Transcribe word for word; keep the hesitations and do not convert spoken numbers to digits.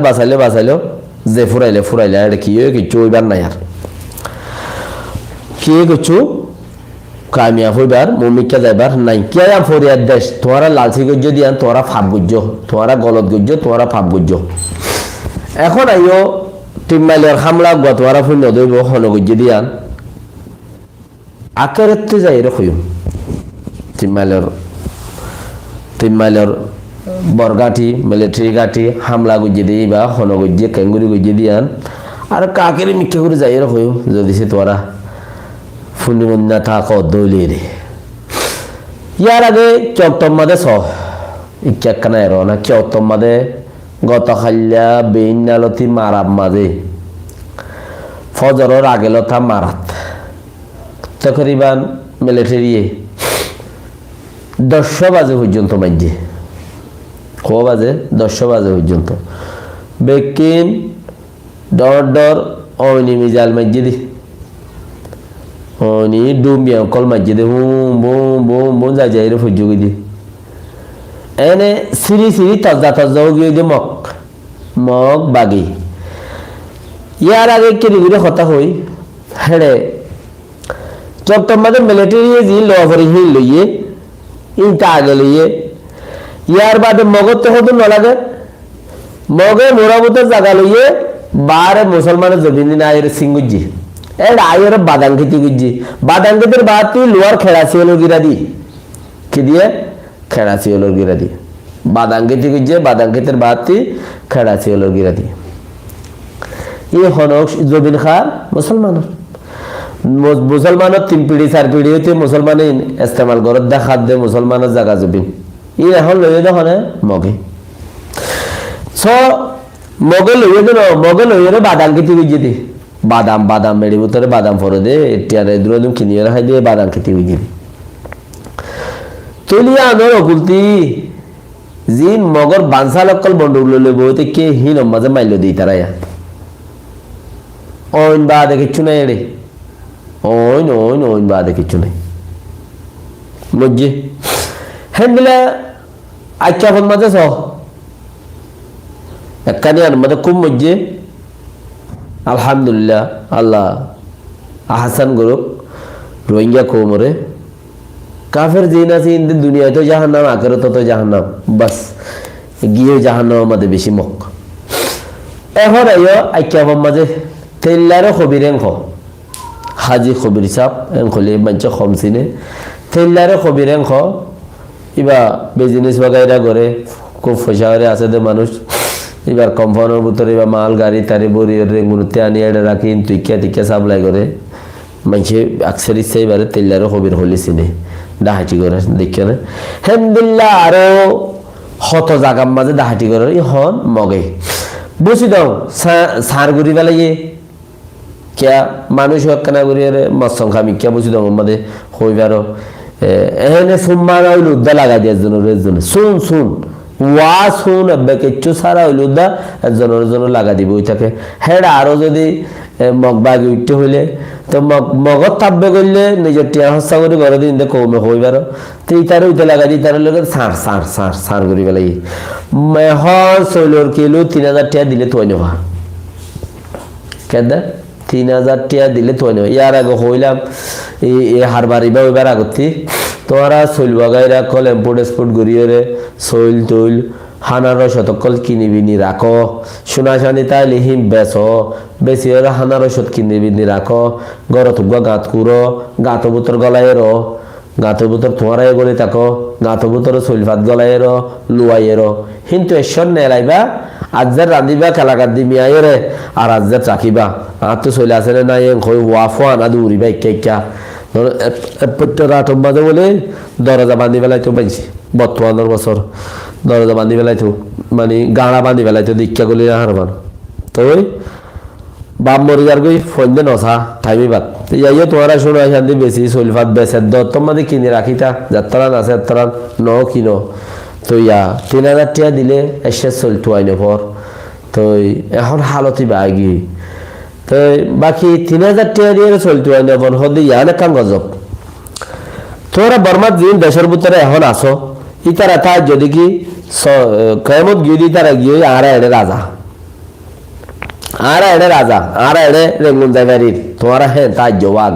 basailó, basailó, ze furailé, furailé, ar kiyé kessú óibar nái ar. Kiyé kessú kamiyab óibar, mumkin zaibar nái. Kiyá foriyar dec, tuáñra lalsi goijjó de yián, tuáñra faf goijjó, tuáñra golot goijjó, tuáñra faf goijjó. Ehón aiyó, tin mailor hámla uggúa tuáñra fúinno dóibo, hone goijjé de yián. Akérottú zaiyóre hoiyúm. Tin mailor, tin mailor bor gáñthi, militari gáñthi, hámla goijjé de ibá, hone goijjé, keéngori goijjé de yián. Ar akéri mikká gorí zaiyóre hoiyúm, zodi se tuáñra fúni fúnna táko dóile re. Yar age ki októr mazé só, ikká ekkána eró na, ki októr mazé goto hailla beínna lóti marat mazé, fozoror age lóta marat. Tokoriban militariye doccó baze foijjonto maijjé. Hoó baze? Doccó baze foijjonto. Bekkín dhoóñr dhoóñr oini mizail maijjé de. Oini dhum biya ókkol maijjé de. Hum, bum, bum, bum, zai zaiyóre foijjé goi de. Ene siri siri tozza tozza ói giyói de Mog. Mog bagi. Yar age keri gorí hotá hoi, héçe ki októr mazé militariye ziín lowa fore híin loiyé, íin ta age loiyé. Yar bade Mogóttu hodún no lage, Moge Murabútor zaga loiyé, baáre Musolmanor zobin din aiyóre sin goijjé. Éçe aiyóre badan kéti goijjé. Badan kétir baátti luwar kheça siyólor gíra di. Ki diyé? Kheça siyólor gíra diyé. Badan kéti goijjé, badan kétir baátti kheça siyólor gíra diyé. Í honó zobin hár? Musolmanor. Mus-, Musolmanor tin piçi, sair piçi óite Musolmane ín estemal gorédde, hádde Musolmanor zaga zobin. Ín ehón loiyé de hone? Moge. So, Moge loiyé de no, Moge loiyóre badan kéti goijjé de. Badam, badam, meçi bútore badam fore de, ettiyar edúr edún kiniyóre hái de, badam kéti goijjé de. Tóile yíanor okulti, ziín Mogor bansal ókkol bonduk loi loi boói táikke, híinor mazé maillo de itará yá. Oin baade kessú nái eçé. Oin, oin, oin baade kessú nái. Buijjó? Héndilla Aikkáfot mazé só. Ekkán iánor mazé kúm moijjé. Alhamdulillah, Allah ahsan goruk Rohingya koumore. Kafer ziín asé, inde duniyait ó jahannam, akérotot ó jahannam. Bas, giyé jahannamor mazé beci mok. Ehón aiyó Aikkáfot mazé, teillare hobir en hoó. Haji Kobir sáb, en hoilé maincé hom sine. Teillare Kobir en hoó, íba business wagaira goré, kúb foicá kori asé de manúic. Íbar compound or bútore íba mal, gari, tari bóri Rengun ottú aní eçe rakí, intu ikká tikká supply goré. Maincé aksar issá íbare Teillare Kobir hoilé sine. Dhahaiti goré, deikkó né? Héndilla aró hoto zagar mazé dhahaiti goré, í hon Moge. Búsi dong, sa-, sañr gorí felaiyé. Kiyá manúic ekkán gorí ere mosson kam ikká búsi dong mazé hoi faro. E, ehóne summa na óile uddá lagai diye ezzonore ezzone. Sun, sun. Wa sun, ebbe kessú sára óile uddá ezzonore ezzone lagai dibo ói táke. Héçe aró zodi, e, Mog bagi uiththé hoilé, to Mog, Mogot tabbe goillé, nizor thiañ hóssa gorí goré de inde koume hoi faro. Te itare uite lagai di, itare loi sañr, sañr, sañr, sañr gorí felaiyé. Ehón soilor kilo tin házar thiañ dile tuwai no fa. Kedde? Tin házar thiañ dile tuwai no. Yar age hoilam, e, e harbari ba óibar agottí, tuáñra soil wagaira ókkol import export gorí ere, soil toil, hánar rocot ókkol kini bini rakó, cúna candi táile hín beso, besi ere hánar rocot kini bini rakó, górot uggúa gañt kúro, gañtor bútor golai ero, gañtor bútor tuáñra e góli táko, gañtor bútore soil fat golai ero, luwai ero. Híntu eccó nelaiba, azzar randíba, kelagat di miyai ere, ar azzar rakíba. Añáttu soil asé né nái, en hoi hua fuana duriba ikká ikká. Dóro, e, e, foittá rator mazé bóle doroza bandí felaito maincé. Bottuanor bosór doroza bandí felaito, mani gañça bandí felaito, de ikká góli na harban. Toi Baf mori zargói, foinde nosá, thaim ibat. Te iyá yó tuáñra cúna, candi besi, soil fat besi, dottor mazé kini rakíta, zattáran asé, zattáran no kino. Toi iyá, tin házar thiañ dile, ecce soil tuwai no for. Toi ehón halot iba aigiyói. Toi baki tin házar thiañ diyére soil tuwai no for, hóde iyán ekkán gozob. Tuáñra Bormat ziín decór bútore ehón asó, ítara tá zodi ki, so-, e, kiyamot giyói de ítara giyói añára eçé raza. Añára eçé raza, añára eçé Rengun zai farir, tuáñra héen táijjo wá.